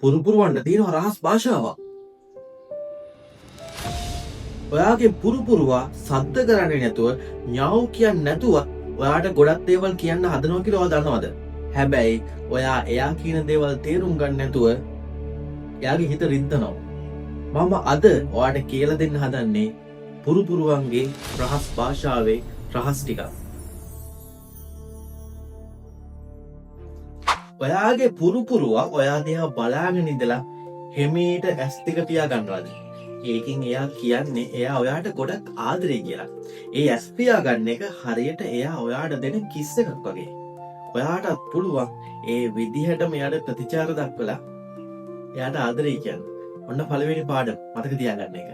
පුරුපුරුවන්ට තියෙනවා රහස් භාෂාවක්. ඔයාගේ පුරුපුරුවා සද්ද කරන්නේ නැතුව, ඥාව් කියන්නේ නැතුව ඔයාට ගොඩක් දේවල් කියන්න හදනවා කියලා ඔයා දන්නවද? හැබැයි ඔයා එයා කියන දේවල් තේරුම් ගන්න නැතුව එයාගේ හිත රිද්දනවා. මම අද ඔයාට කියලා දෙන්න හදන්නේ පුරුපුරුවන්ගේ රහස් භාෂාවේ රහස් ටිකක්. ඔයාගේ පුරුපුරුවා ඔයා දිහා බලාගෙන ඉඳලා හිමීට ඇස් දෙක පියා ගන්නවද? ඒකෙන් එයා කියන්නේ එයා ඔයාට ගොඩක් ආදරේ කියලා. ඒ ඇස් පියා ගන්න එක හරියට එයා ඔයාට දෙන කිස් එකක් වගේ. ඔයාටත් පුළුවන් ඒ විදිහටම එයාට ප්‍රතිචාර දක්වලා එයාට ආදරේ කියන්න. ඔන්න පළවෙනි පාඩම මතක තියාගන්න එක.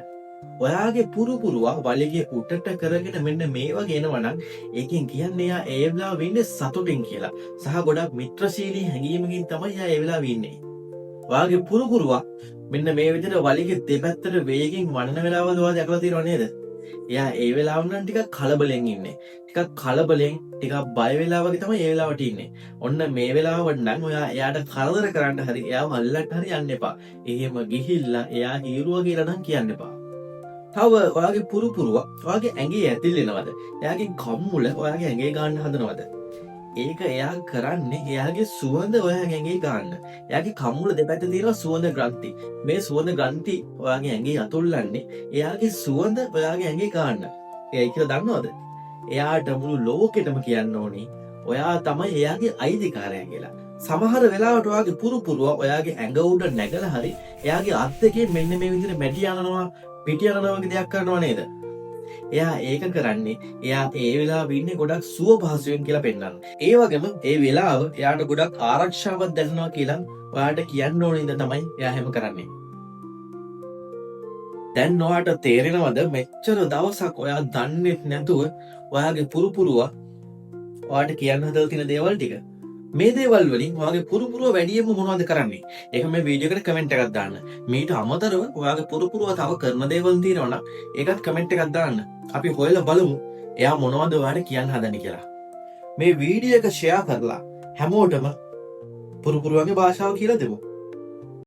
ඔයාගේ පුරුපුරුවා වලිගේ උටට කරගෙන මෙන්න මේ වගේ එනවා නම් ඒකෙන් කියන්නේ එයා ඒ වෙලාවෙ ඉන්නේ සතුටින් කියලා. සහ ගොඩක් මිත්‍රශීලී හැඟීමකින් තමයි එයා ඒ වෙලාවෙ ඉන්නේ. ඔයාගේ පුරුපුරුවා මෙන්න මේ විදිහට වලිගේ දෙපැත්තට වේගෙන් වනන වෙලාවල් ඔයා දැකලා තියෙනව නේද? එයා ඒ වෙලාව නම් ටිකක් කලබලෙන් ඉන්නේ. ටිකක් කලබලෙන් ටිකක් බය වෙලා වගේ තමයි ඒ වෙලාවට ඉන්නේ. ඔන්න මේ වෙලාවට නම් ඔයා එයාට කරදර කරන්න හරි එයාව අල්ලන්න හරි යන්න එපා. එහෙම ගිහිල්ලා එයා හීරුවා කියලා නම් කියන්න එපා. තව ඔයාගේ පුරුපුරුවා ඔයාගේ ඇඟේ ඇතිල්ලෙනවද? එයාගේ කම්මුල ඔයාගේ ඇඟේ ගන්න හදනවද? ඒක එයා කරන්නේ එයාගේ සුවඳ ඔයාගේ ඇඟේ ගන්න. එයාගේ කම්මුල දෙපැත්තේ තියෙනවා සුවඳ ග්‍රන්ථි. මේ සුවඳ ග්‍රන්ථි ඔයාගේ ඇඟේ අතුල්ලන්නේ එයාගේ සුවඳ ඔයාගේ ඇඟේ ගන්න. එයයි කියලා දන්නවද? එයාට මුළු ලෝකෙටම කියන්න ඕනි ඔයා තමයි එයාගේ අයිතිකාරයා කියලා. සමහර වෙලාවට ඔයාගේ පුරුපුරුවා ඔයාගේ ඇඟ උඩ නැගලා හරි එයාගේ අත් දෙකෙන් මෙන්න මේ විදිහට මැටි අනනවා, පිටි අනනවා වගේ දෙයක් කරනවා නේද? එයා ඒක කරන්නේ එයා ඒ වෙලාවෙ ඉන්නේ ගොඩක් සුව පහසුවෙන් කියලා පෙන්වන්න. ඒ වගේම ඒ වෙලාව එයාට ගොඩක් ආරක්ෂාවක් දැනෙනවා කියලා ඔයාට කියන්න ඕන හින්දා තමයි එයා එහෙම කරන්නේ. දැන් ඔයාට තේරෙනවද මෙච්චර දවසක් ඔයා දන්නෙත් නැතුව ඔයාගේ පුරුපුරුවා ඔයාට කියන්න හදලා තියෙන දේවල් ටික? මේ දේවල් වලින් ඔයාගේ පුරුපුරුව වැඩියෙන්ම මොනවද කරන්නේ? ඒක මේ වීඩියෝ එකට කමෙන්ට් එකක් දාන්න. මීට අමතරව ඔයාගේ පුරුපුරුව තව කරන දේවල් තියෙනවා නම් ඒකත් කමෙන්ට් එකක් දාන්න. අපි හොයලා බලමු එයා මොනවද ඔයාට කියන්න හදන්නේ කියලා. මේ වීඩියෝ එක ෂෙයා කරලා හැමෝටම පුරුපුරුවගේ භාෂාව කියලා දෙමු.